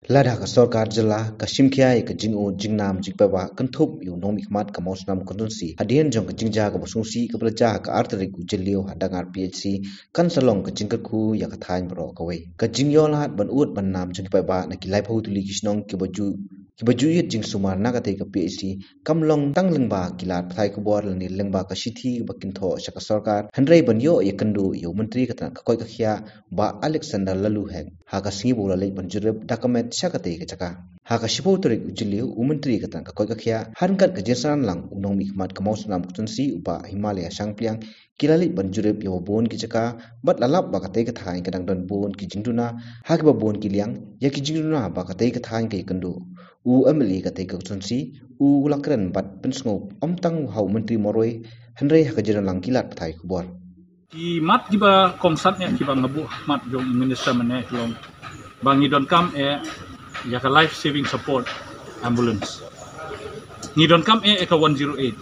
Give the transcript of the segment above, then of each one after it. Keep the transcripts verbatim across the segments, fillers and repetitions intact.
Lada ka sorkar jylla ka shim khia ïa ka jingud jingnam jingpaidbah kynthup ïa u nongmihkhmat ka Mawsynram constituency hadien jong ka jingjia kaba sngewsih kaba la jia ha ka ar tarik u Jylliew ha Dangar P H C, kan sa long ka jingkyrkhu ïa ka thaiñ baroh kawei. Ka jingïoh lad ban ud ban nam jong ki paidbah na ki laiphew tylli ki shnong kiba ju kiba ju ïit jingsumar na katei ka P H C kam long tang lyngba ki lad pathai khubor lane lyngba ka shithi ba kin thoh sha ka sorkar, hynrei ban ïoh ïakynduh ïa u Myntri ka tnat ka koit ka khiah, Bah Alexander Lalooheng, ha ka sngi ba u la leit ban jurip da ka met sha katei ka jaka. Ha ka shiphew tarik u Jylliew, u Myntri ka tnat ka koit ka khiah, ha ryngkat ka jingsynran lang u nongmihkhmat ka Mawsynram constituency u Bah Himalaya Shangpliang, ki la leit ban jurip ïa ba bun ki jaka, bad la lap ba katei ka thaiñ ka dang don bun ki jingduna ha kiba bun ki liang, ïa ki jingduna ba katei ka thaiñ ka ïakynduh. U M L A katei ka constituency u la kren bad pynsngew ym tang ha u Myntri marwei, hynrei ha ka jingdon lang ki lad pathai khubor. Ki mat kiba kongsan eh kiba nga buh ha khmat jong i Minister mynne ki long ba ngi donkam eh ïa ka life saving support ambulance. Ngi donkam eh ïa ka one zero eight.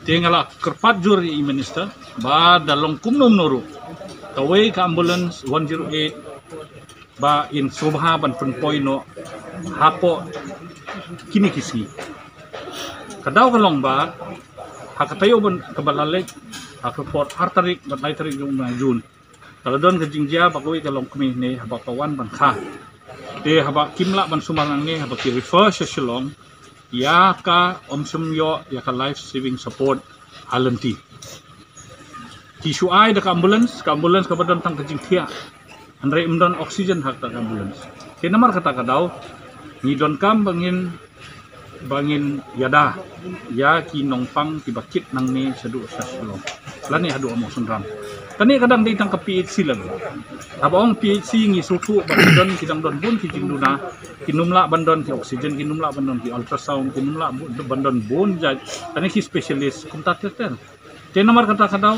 Te nga la kyrpad jur ïa i Minister ba da long kumno kumno ruh, kawei ka ambulance one zero eight ba in sngewbha ban pynpoi noh hapoh kine ki sngi. Ka daw ka long ba ha ka taïew ban kaba la leit, ha ka por ar tarik bad lai tarik jong u Jun, ka la don ka jingjia ba kawei ka longkmie ne haba ka wan ban kha. Te haba kim lah ban sumar nangne, haba ki refer sha Shillong, ïa ka ym shym ïoh ïa ka life saving support ha lynti. Ki shu ai da ka ambulance, ka ambulance kaba don tang ka jingthiah, hynrei ym don oxygen ha kata ka ambulance. Te namar kata ka daw ngi donkam ba ngin, ba ngin ïada ïa ki nongpang kiba kit nangne shaduh sha Shillong lane haduh ha Mawsynram. Kane ka dang dei tang ka P H C lagi. Haba ong P H C ngi sngewthuh ba ki don, ki dang don bun ki jingduna, kin ym lah ban don ki oxygen, kin ym lah ban don ki ultrasound, kin ym lah bu-, ban don bun jait, kane ki specialist kumta ter ter. Te namar kata ka daw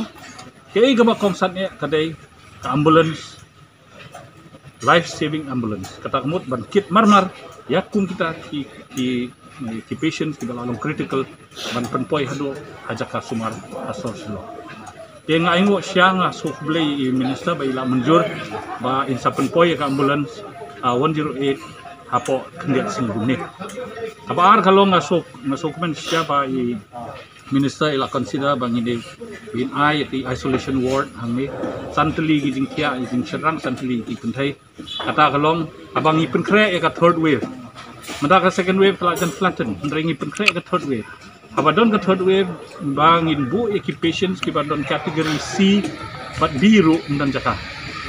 kaei kaba kongsan eh ka dei ka ambulance, life saving ambulance, kata ka mut ban kit marmar ïa kum kita ki, ki, ki patients kiba la long critical, ban pynpoi haduh ha jaka sumar ha sor Shillong. Te nga ainguh sha, nga sngewkhublei ïa i Minister ba i la mynjur ba in sa pynpoi ïa ka ambulance, ah, one zero eight hapoh khyndiat sngi kumne. Kaba ar ka long, nga sngewk-, nga sngewkmen sha ba i Minister i la consider ba ngin dei ban ai ïa ki isolation ward hangne, san tylli ki jingthiah, ki jingshynrang, san tylli ki kynthei. Kata ka long haba ngi pynkhreh ïa ka third wave. Mynta ka second wave ka la jan flatten, hynrei ngi pynkhreh ïa ka third wave. Haba don ka third wave, ba ngin buh ïa ki patients kiba don category C bad D ruh ym don jaka.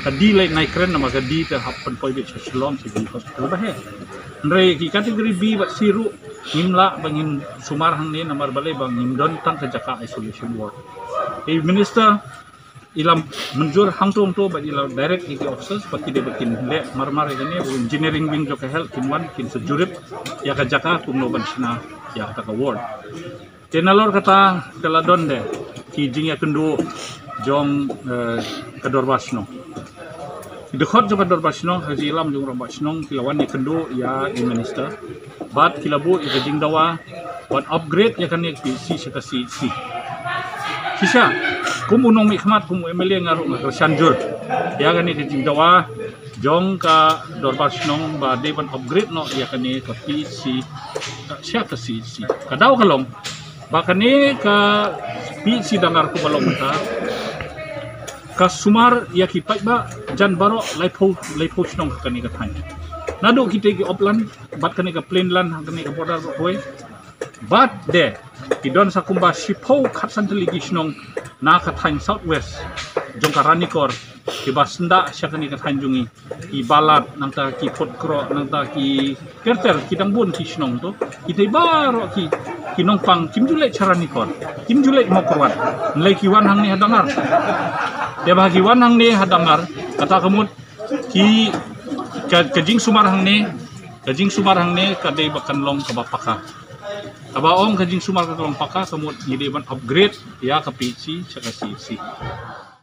Ka D lei nai kren namar ka D te hap pynpoi beit sha Shillong sha ki hospital ba heh. Hynrei ki category B bad C ruh ngim lah ba ngin sumar hangne namar balei, ba ngim don tang ka jaka isolation ward. I Minister i la mynjur hangto hangto bad i la direct ïa ki officers ba ki dei ba kin leh marmar ïa kane, u engineering wing jong ka health kin wan kin sa jurip ïa ka jaka kumno ban shna ïa kata ka ward. Te nalor kata ka la don de ki jingïakynduh jong, eh, ka dorbar shnong. Ki dkhot jong ka dorbar shnong ha ka jingïalam jong u rangbah shnong ki la wan ïakynduh ïa i Minister bad ki la buh ïa ka jingdawa ban upgrade ïa kane ka P H C sha ka C H C. Shisha kum u nongmihkhmat, kum u M L A, nga ruh nga kyrshan jur ïa kane ka jingdawa jong ka dorbar shnong ba dei ban upgrade noh ïa kane ka P H C sha ka C H C. Ka daw ka long ba kane ka P H C Dangar kumba long mynta ka sumar ïa ki paidbah jan baroh laiphew, laiphew shnong ha kane ka thaiñ. Naduh kita ki upland bad kane ka plainland ha kane ka border baroh kawei. Bad de ki don sa kumba shiphew khatsan tylli ki shnong na ka thaiñ South West jong ka Ranikor kiba syndah sha kane ka thaiñ jong ngi. Ki Balat, nangta ki Phutkroh, nangta ki ter ter, ki dang bun ki shnong to. Kita baroh ki, ki nongpang kim ju leit sha Ranikor, kim ju leit Mawkyrwat, hynrei ki wan hangne ha Dangar. Te ba ki wan hangne ha Dangar, kata ka mut ki, ka, ka jingsumar hangne, ka jingsumar hangne ka dei ba kan long kaba paka. Kaba ong ka jingsumar ka long paka, ka mut ngi dei ban upgrade ïa ka P H C sha ka C H C.